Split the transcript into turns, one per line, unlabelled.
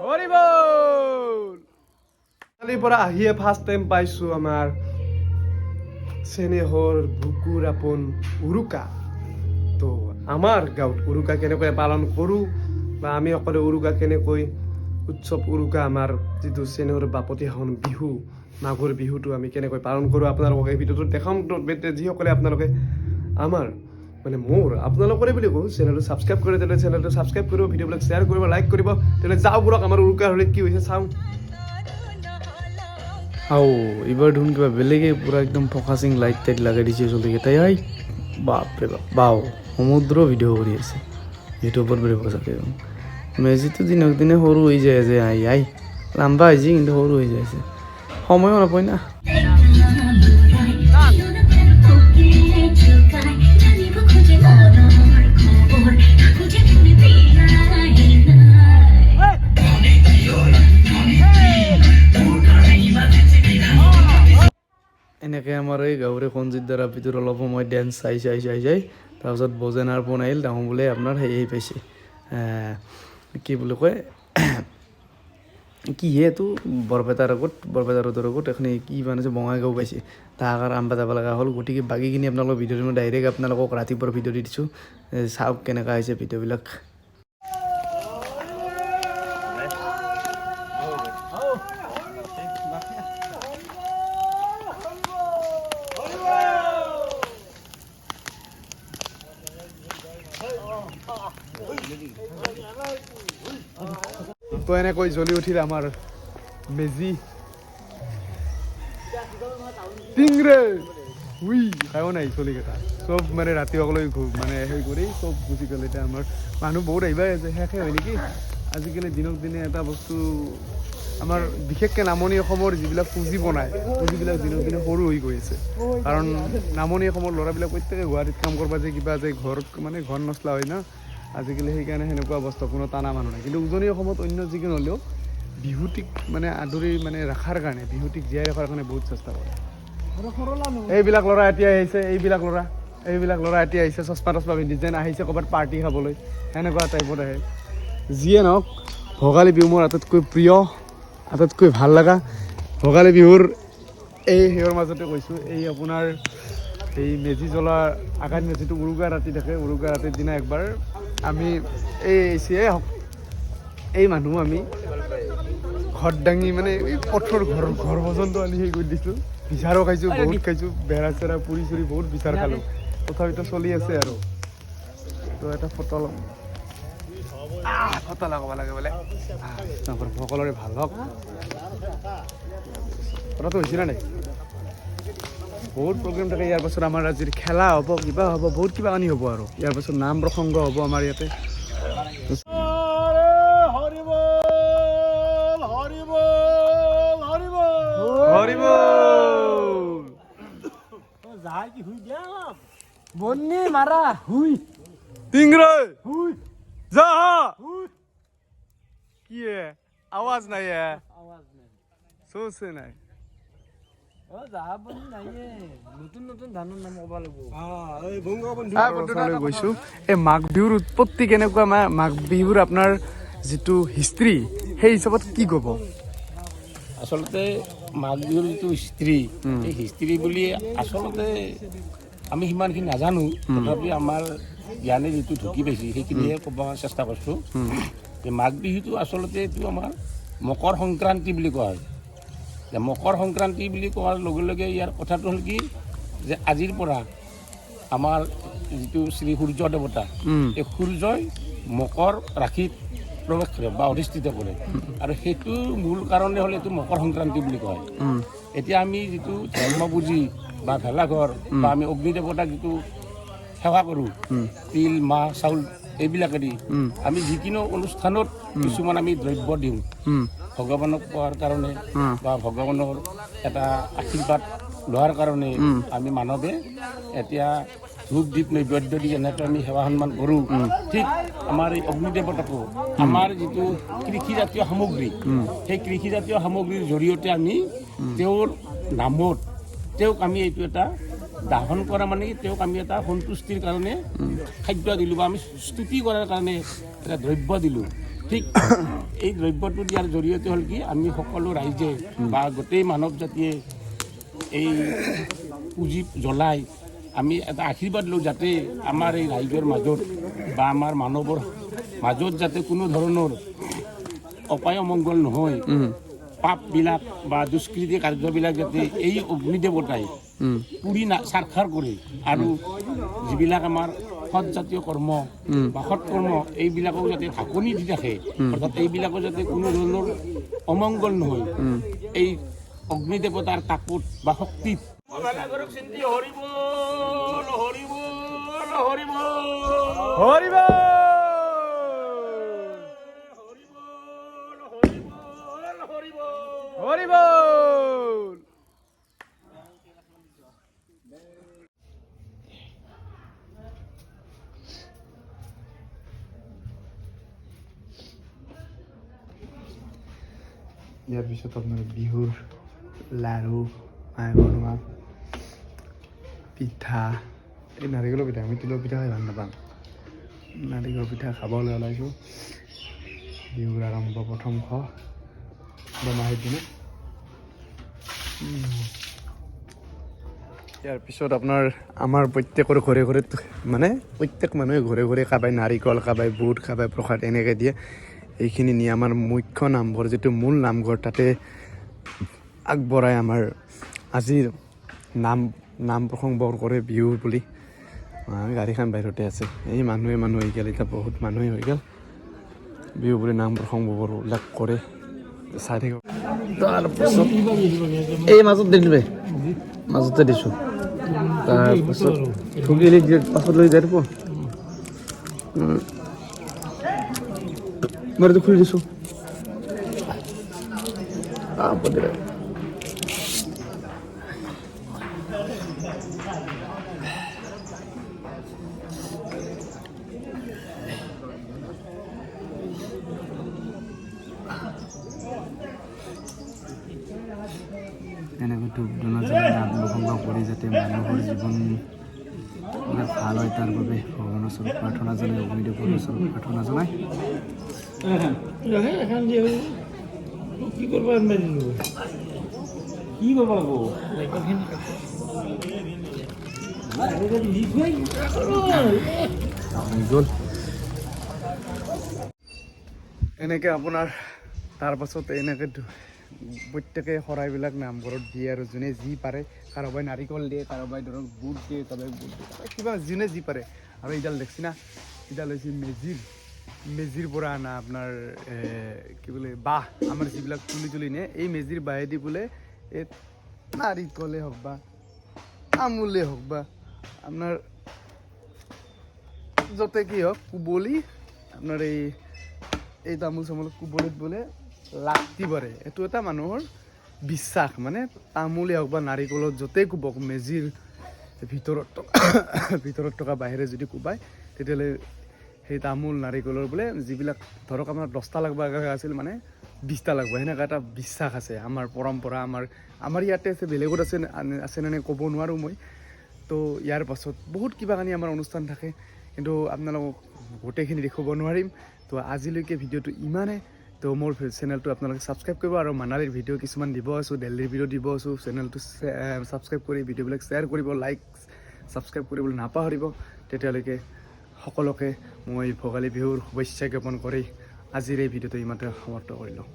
Horrible. কালিৰ পৰা আহিয়ে ফাৰ্ষ্ট টাইম পাইছোঁ আমাৰ চেনেহৰ বুকুৰ আপোন উৰুকা। তো আমাৰ গাঁৱত উৰুকা কেনেকৈ পালন কৰোঁ বা আমি সকলোৱে উৰুকা কেনেকৈ উৎসৱ, উৰুকা আমাৰ যিটো চেনেহৰ বাপতি সাহোন বিহু, মাঘৰ বিহুটো আমি কেনেকৈ পালন কৰোঁ, আপোনালোকক এই ভিডিঅ'টোত দেখাম। তো যিসকলে আপোনালোকে আমাৰ, মানে মোৰ, আপোনালোকৰে বুলি কওঁ, চেনেলটো ছাবস্ক্ৰাইব কৰে, তেতিয়াহ'লে চেনেলটো ছাবস্ক্ৰাইব কৰিব, ভিডিঅ'বিলাক শ্বেয়াৰ কৰিব, লাইক কৰিব। তেতিয়াহ'লে যাওঁ ব'লক, আমাৰ উৰুকাৰ হ'লে কি হৈছে চাওঁ।
আও এইবাৰ দেখোন কিবা বেলেগে পূৰা একদম ফকাচিং লাইট টাইট লগাই দিছে চলিকেইটাই। I বাপৰে বাপ, বাও সমুদ্ৰ ভিডিঅ' কৰি আছে, ইউটিউবত দিব চাগে। মেজিটো দিনক দিনে সৰু হৈ যায় আছে। I I লাম্বা হৈছে কিন্তু সৰু হৈ যায় আছে, সময়ো নাপায় না।
জানিব খোজে মনৰ খবৰ, থাকো যে তুমি পিয়াই নাই।
এনেকৈ আমাৰ এই গাঁৱৰে সঞ্জিত দাৰ ভিতৰত অলপ সময় ডেন্স চাই চাই চাই চাই, তাৰপিছত বজেনাৰ ফোন আহিল। ডাঙৰ বোলে আপোনাৰ হেৰি পাইছে, কি বুলি কয়, কি হে এইটো, বৰপেটাৰ আগত, বৰপেটা ৰোডৰ আগত এখনি কি বনাইছে, বঙাইগাঁও পাইছে। তাক আৰু আনবা যাব লগা হ'ল। গতিকে বাকীখিনি আপোনালোকৰ ভিডিঅ'টো মই ডাইৰেক্ট আপোনালোকক ৰাতিপুৱাৰ ভিডিঅ' দি দিছোঁ। চাওক কেনেকুৱা হৈছে ভিডিঅ'বিলাক।
তো এনেকৈ জ্বলি উঠিল আমাৰ মেজি। টিংৰে উই খায়ো নাই চলিকেইটা চব, মানে ৰাতিপুৱালৈ মানে সেই কৰি চব গুচি গ'ল। এতিয়া আমাৰ মানুহ বহুত আহিবাই আছে, শেষে হয় নেকি। আজিকালি দিনক দিনে এটা বস্তু, আমাৰ বিশেষকৈ নামনি অসমৰ যিবিলাক পুঁজি বনায়, পুঁজিবিলাক দিনক দিনে সৰু হৈ গৈ আছে। কাৰণ নামনি অসমৰ ল'ৰাবিলাক প্ৰত্যেকে গুৱাহাটীত কাম কৰিব যায়, কিবা যায়, ঘৰত মানে ঘৰ নচলা হয় না আজিকালি। সেইকাৰণে সেনেকুৱা অৱস্থা, কোনো টানা মানুহ নাই। কিন্তু উজনি অসমত অন্য যিকোনো হ'লেও বিহুটিক মানে আদৰি মানে ৰখাৰ কাৰণে, বিহুটিক জীয়াই ৰখাৰ কাৰণে বহুত চেষ্টা কৰে। এইবিলাক ল'ৰা এতিয়া আহিছে, এইবিলাক ল'ৰা এতিয়া আহিছে, চশমা তচমা পিন্ধি যেন আহিছে ক'ৰবাত পাৰ্টি খাবলৈ, সেনেকুৱা টাইপত আহে। যিয়ে নহওক, ভোগালী বিহু মোৰ আটাইতকৈ প্ৰিয়, আটাইতকৈ ভাল লগা। ভোগালী বিহুৰ এই সেয়ৰ মাজতে কৈছোঁ, এই আপোনাৰ এই মেজি জ্বলা আগাত মেজিটো উৰুকা ৰাতি থাকে। উৰুকা ৰাতিৰ দিনা একবাৰ আমি এই এই মানুহ আমি ঘৰ দাঙি, মানে এই পথৰ ঘৰ ঘৰ পৰ্যন্ত আনি সেই কৰি দিছিলোঁ। বিচাৰো খাইছোঁ, বহুত খাইছোঁ, বেৰা চেৰা পুৰি চুৰি বহুত বিচাৰ খালোঁ, তথাপিতো চলি আছে আৰু। তো এটা ফটো ল'ম, ফটো লগাব লাগে বোলে। সকলোৰে ভাল হওক। কথাটো হৈছে নে নাই? বহুত প্ৰগ্ৰেম থাকে। ইয়াৰ পাছত আমাৰ আজিৰ খেলা হ'ব, কিবা হ'ব, বহুত কিবা আনি হ'ব আৰু ইয়াৰ পাছত নাম প্ৰসংগ হ'ব আমাৰ ইয়াতে।
Horrible horrible horrible.
হৰিবল।
যাই কি হুই দিয়া অলপ বন্নি মাৰা হুই।
টিংৰে যা, কি আৱাজ নাই,
আৱাজ নাই।
চৌছে নাই।
অ যাহা বন্নি নাই, নতুন নতুন ধানৰ নাম ক'ব লাগিব।
ওচৰলৈ গৈছোঁ। এই মাঘ বিহুৰ উৎপত্তি কেনেকুৱা, মাঘ বিহুৰ আপোনাৰ যিটো হিষ্ট্ৰী, সেই হিচাপত কি ক'ব?
আচলতে মাঘ বিহুৰ যিটো হিষ্ট্ৰী, এই হিষ্ট্ৰী বুলি আচলতে আমি সিমানখিনি নাজানো। তথাপি আমাৰ জ্ঞানে যিটো ঢুকি পাইছে, সেইখিনিহে ক'ব চেষ্টা কৰিছোঁ যে মাঘ বিহুটো আচলতে এইটো আমাৰ মকৰ সংক্ৰান্তি বুলি কোৱা হয়। যে মকৰ সংক্ৰান্তি বুলি কোৱাৰ লগে লগে ইয়াৰ কথাটো হ'ল কি যে আজিৰ পৰা আমাৰ যিটো শ্ৰী সূৰ্য দেৱতা, এই সূৰ্যই মকৰ ৰাশিত প্ৰৱেশ কৰে বা অধিষ্ঠিত কৰে আৰু সেইটোৰ মূল কাৰণে হ'ল এইটো মকৰ সংক্ৰান্তি বুলি কয়। এতিয়া আমি যিটো ধৰ্ম পুঁজি বা ভেলাঘৰ বা আমি অগ্নি দেৱতাক যিটো সেৱা কৰোঁ, তিল মাহ চাউল এইবিলাকেদি আমি যিকোনো অনুষ্ঠানত কিছুমান আমি দ্ৰব্য দিওঁ ভগৱানক পোৱাৰ কাৰণে বা ভগৱানৰ এটা আশীৰ্বাদ লোৱাৰ কাৰণে। আমি মানৱে এতিয়া ধূপ দীপ নৈবেদ্য দি যেনেকৈ আমি সেৱা সন্মান কৰোঁ, ঠিক আমাৰ এই অগ্নি দেৱতাকো আমাৰ যিটো কৃষিজাতীয় সামগ্ৰী, সেই কৃষিজাতীয় সামগ্ৰীৰ জৰিয়তে আমি তেওঁৰ নামত তেওঁক আমি এইটো এটা দাহন কৰা, মানে কি তেওঁক আমি এটা সন্তুষ্টিৰ কাৰণে খাদ্য দিলোঁ বা আমি স্তুতি কৰাৰ কাৰণে এটা দ্ৰব্য দিলোঁ। ঠিক। ঠিক এই দ্ৰব্যটো দিয়াৰ জৰিয়তে হ'ল কি, আমি সকলো ৰাইজে বা গোটেই মানৱ জাতিয়ে এই পুঁজি জ্বলাই আমি এটা আশীৰ্বাদ লওঁ, যাতে আমাৰ এই ৰাইজৰ মাজত বা আমাৰ মানৱৰ মাজত যাতে কোনো ধৰণৰ অপায় অমংগল নহয়, পাপবিলাক বা দুষ্কৃতি কাৰ্যবিলাক যাতে এই অগ্নিদেৱতাই পুৰি না চাৰখাৰ কৰে, আৰু যিবিলাক আমাৰ সৎজাতীয় কৰ্ম বা সৎকৰ্ম এইবিলাকক যাতে ঢাকনি দি ৰাখে, অৰ্থাৎ এইবিলাকো যাতে কোনো ধৰণৰ অমংগল নহয় এই অগ্নিদেৱতাৰ তাপত বা শক্তিত। Horrible horrible horrible
হৰিব হৰিব।
ইয়াৰ পিছত আপোনাৰ বিহুৰ লাড়ু, মায়ে বনোৱা পিঠা, এই নাৰিকলৰ পিঠা, আমি তিলৰ পিঠা খাই ভাল নাপাওঁ, নাৰিকলৰ পিঠা খাবলৈ ওলাইছোঁ। বিহুৰ আৰম্ভ প্ৰথম দোমাহীৰ দিনা। ইয়াৰ পিছত আপোনাৰ আমাৰ প্ৰত্যেকৰ ঘৰে ঘৰে, মানে প্ৰত্যেক মানুহে ঘৰে ঘৰে কাৰোবাই নাৰিকল, কাৰোবাই বুট, কাৰোবাই প্ৰসাদ এনেকৈ দিয়ে। এইখিনি নি আমাৰ মুখ্য নামঘৰ, যিটো মূল নামঘৰ, তাতে আগবঢ়াই আমাৰ আজিৰ নাম প্ৰসংগ কৰে বিহু বুলি। গাড়ীখন বাহিৰতে আছে। এই মানুহে মানুহ হৈ গ'ল, এতিয়া বহুত মানুহে হৈ গ'ল। বিহু বুলি নাম প্ৰসংগবিলাক কৰে, চাই থাকিব। তাৰপাছত এই মাজত দি দিবে, মাজতে দিছোঁ। তাৰপাছত ঠগিলে পাছত লৈ যাই দিব। মই এইটো খুলি দিছোঁ। এনেকৈ ধূপ ধূনা জ্বলাই নাম প্ৰসংগ কৰি যাতে মানুহৰ জীৱন ভাল হয়, তাৰ বাবে ভগৱানৰ ওচৰত প্ৰাৰ্থনা জনাই, অগ্নিদেৱৰ ওচৰত প্ৰাৰ্থনা জনাই।
কি কৰিব কি কৰিব লাগিব?
গ'ল।
এনেকৈ আপোনাৰ তাৰপাছত এনেকৈ প্ৰত্যেকে শৰাইবিলাক নামঘৰত দিয়ে আৰু যোনে যি পাৰে, কাৰোবাই নাৰিকল দিয়ে, কাৰোবাই ধৰক বুট দিয়ে, কাৰোবাই বুট দিয়ে, কাৰোবাই কিবা, যোনে যি পাৰে। আৰু এইডাল দেখছি না, এইডাল হৈছে মেজিৰ পৰা আনা আপোনাৰ কি বোলে বাঁহ, আমাৰ যিবিলাক তুলি তুলি নিয়ে, এই মেজিৰ বাঁহেদি বোলে এই নাৰিকলে হওক বা তামোলে হওক বা আপোনাৰ য'তে কি হওক, কুবলি আপোনাৰ এই তামোল চামোল কুবলিত বোলে লাগতি পাৰে। এইটো এটা মানুহৰ বিশ্বাস, মানে তামোলেই হওক বা নাৰিকলত য'তেই কোবক, মেজিৰ ভিতৰত থকা বাহিৰে যদি কোবায়, তেতিয়াহ'লে সেই তামোল নাৰিকলৰ বোলে যিবিলাক ধৰক আপোনাৰ 10টা লাগব লগা আছিল, মানে 20টা লাগব, সেনেকুৱা এটা বিশ্বাস আছে। আমাৰ পৰম্পৰা, আমাৰ ইয়াতে আছে, বেলেগত আছে আছে নে নাই ক'ব নোৱাৰোঁ মই। তো ইয়াৰ পাছত বহুত কিবা কানি আমাৰ অনুষ্ঠান থাকে, কিন্তু আপোনালোকক গোটেইখিনি দেখুৱাব নোৱাৰিম। তো আজিলৈকে ভিডিঅ'টো ইমানে। তো মোৰ চেনেলটো আপোনালোকে ছাবস্ক্ৰাইব কৰিব, আৰু মানালীৰ ভিডিঅ' কিছুমান দিব আছোঁ, দেল্লীৰ ভিডিঅ' দিব আছোঁ। চেনেলটো ছাবস্ক্ৰাইব কৰি ভিডিঅ'বিলাক শ্বেয়াৰ কৰিব, লাইক ছাবস্ক্ৰাইব কৰিবলৈ নাপাহৰিব। তেতিয়ালৈকে সকলোকে মই ভোগালী বিহুৰ শুভেচ্ছা জ্ঞাপন কৰি আজিৰ এই ভিডিঅ'টো ইমানতে সমাপ্ত কৰিলোঁ।